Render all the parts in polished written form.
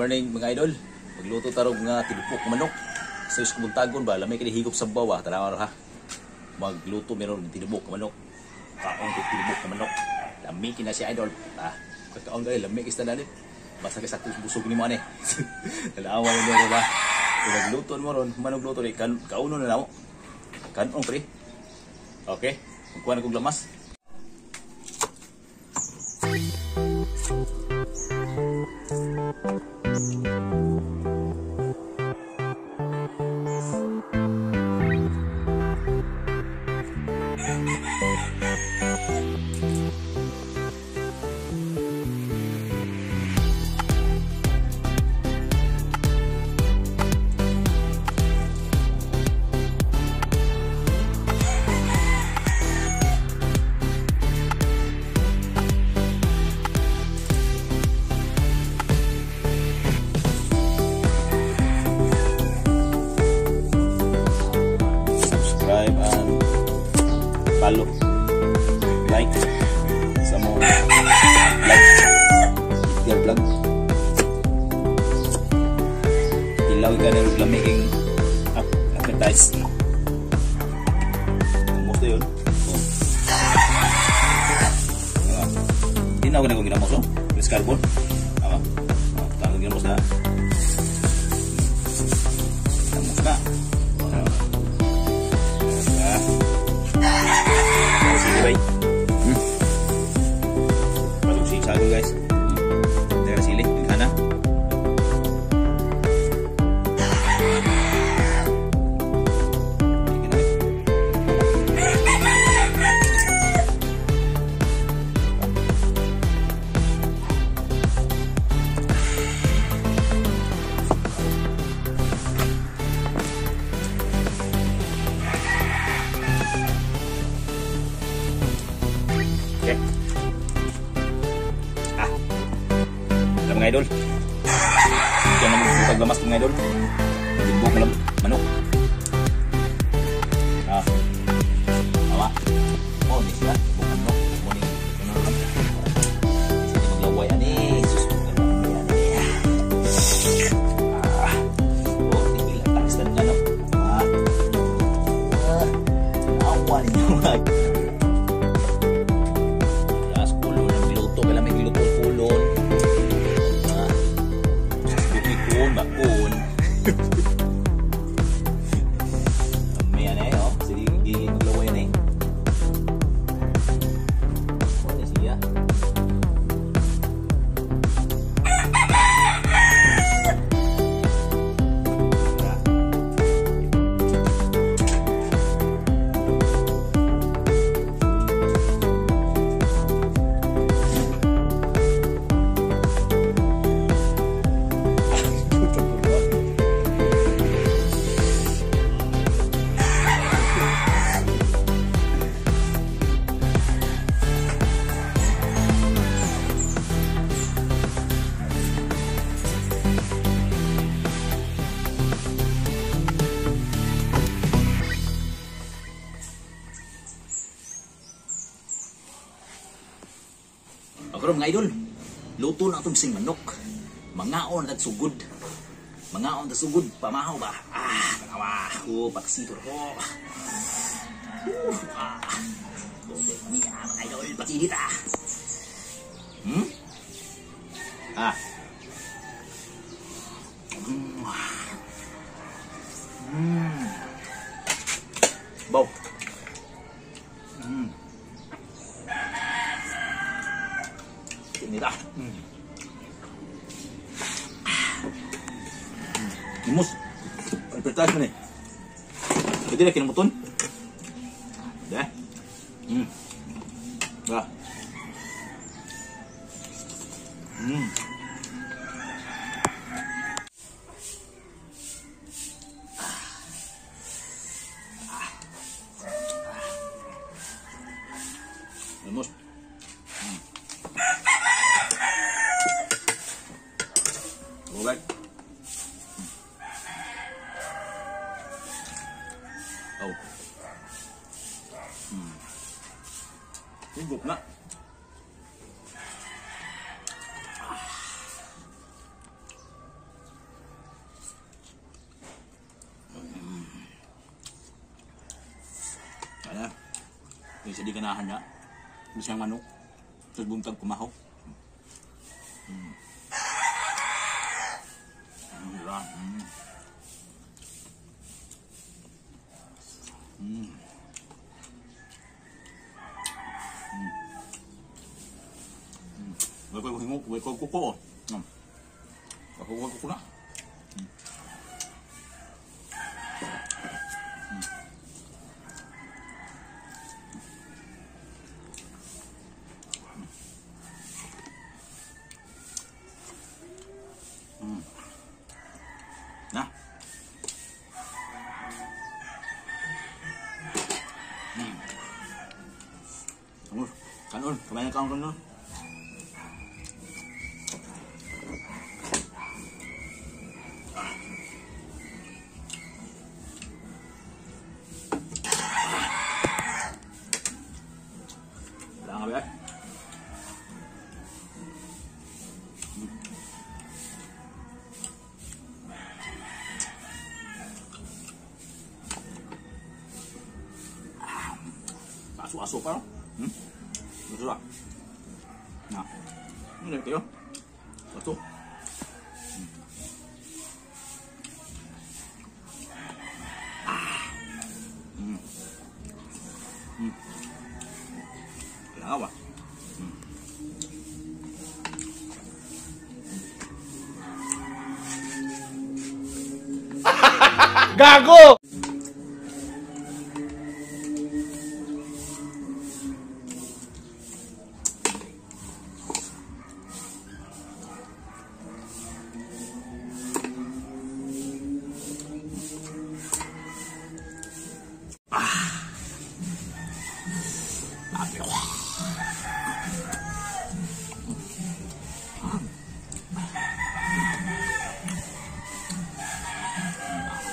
Good morning, mga idol. Magluto tarog nga tinupok manok. Sa is kubuntagon ba, lamay kini higop sa bawa, tanawa ha. Magluto meron tinubok manok. Kaon kay tinubok manok. Lami kina siya, idol. Ah, kaon gani lami kay tanan. Basta kay sakto busog nimo ani. Tanawa mo ba? Kung magluto mo ron, manong luto ni kan kauno na namo. Kanon pre. Okay, magkuha na kog lamas. Subscribe and follow, like sa mo vlog, your vlog. Ilaw ka na yung lamiging advertise. Kamusta yun? Oh. Tinaw ka na kung ginamos, oh. Chris Carbon. Tama? Oh, tama ginamos na. Ginamos na. Sige bay. Pasok si sago, guys. Teka sili, tingana. Okay. Ah. Alam mga idol. Ito na magbutag lamas mga idol. Magbutag lang manok. Ah. Awa. Oh, ni siya. Bukang manok. Mo ni ano lang. Sige maglaway ani. Sus, maglaway ani. Ah. Oh, tingil ang tax na no. Ah. Ah. Awa ninyo mga. Bakun. May ano eh, oh. Sige, maglaway na eh. Oh, na siya. Ako mga idol, luto na itong sing manok. Mangaon at sugod. Mangaon at sugod, pamahaw ba? Ah, tanawa. Oh, paksitor ko. Ah. Bote kami, ah, mga idol, patinit ah. Hmm? Ah. Mm. Mm. Baw. Mm. Nila. Mm. Imus. Advertise mo ni. Pwede na kinamuton. Dah. Dah. Imus. Go back. Oh. Higop na. Kasi di ganahan niya. Bisang manok. Sa buntag kumahaw. Way ko hingok, way ko kuko. Ako kuko na. Na. Kanon, kumain ka kanon. Wala nga ba? Aso-aso pa, no? Gusto ba? Na. Ano kayo? Aso. Wala ba? Gago!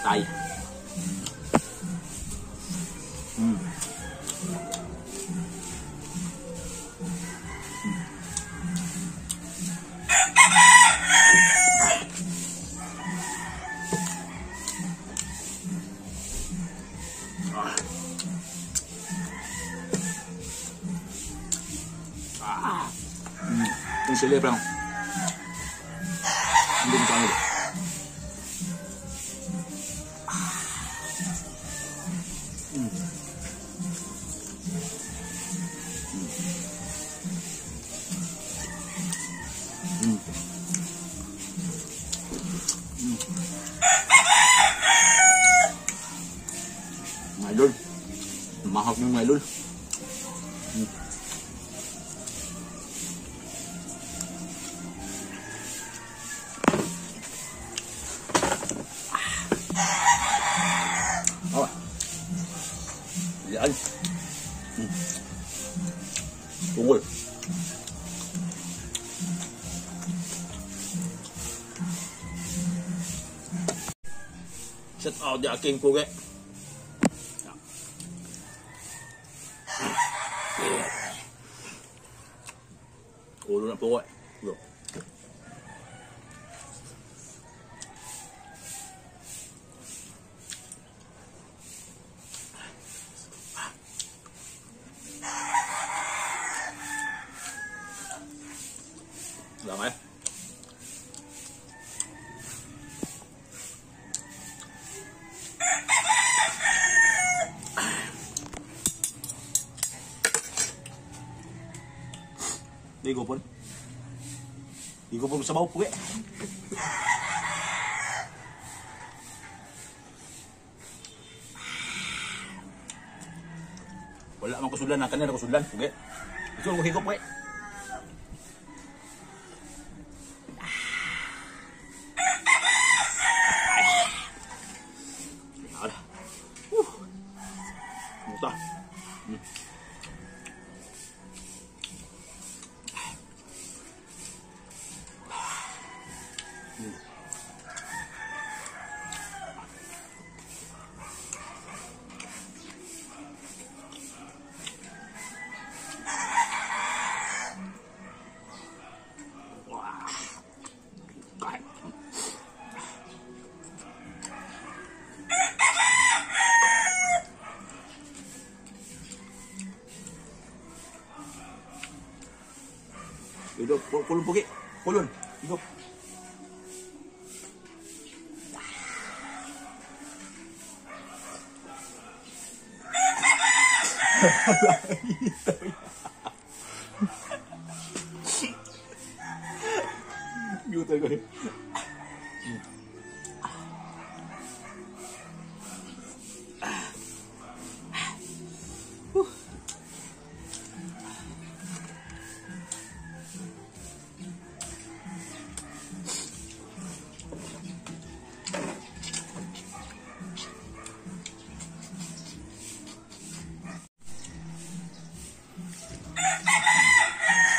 Tay. Yung sili parang hindi mo kaya. Mga idol, mahap ng mga idol. Oh. Yan. Tungol. Shout out di aking pugi. Ulo na pugi. Ulo. Lama ya. Di ko pun. Di ko pun sabaw pugi. Wala man kusulan na kanina kusulan pugi. Gusto ko higop pugi. Muta. Ulo, kulon pugi. Kulon. Higop. Gutom ko eh.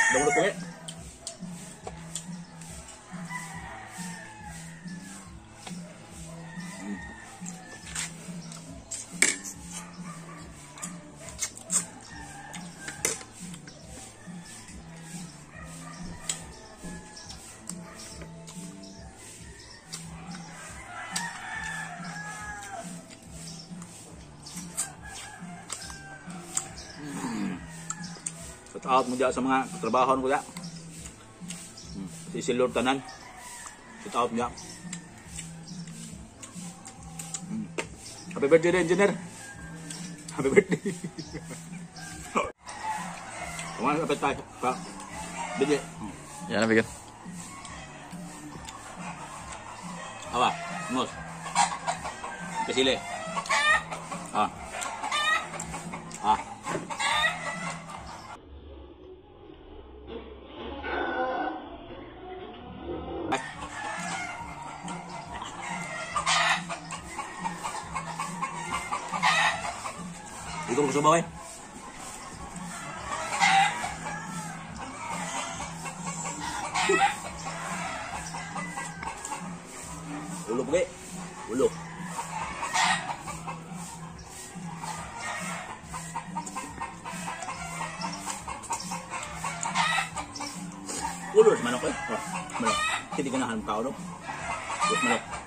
Dong ulo. Shout out mo dyan sa mga katrabaho ko dyan. Si Silor Tanan. Shout out mo dyan. Happy birthday rin, engineer. Happy birthday. Kumain kapit tayo. Pa. Bigyan. Yan na, bigyan. Awa, mos. Kasili. Ah. Ah. Ay. Ikaw gusto ba eh? Ulo pugi. Ulo. Ulo sa manok eh. Oh, manok. Hindi ka na hanap tao, no? Ulo sa manok.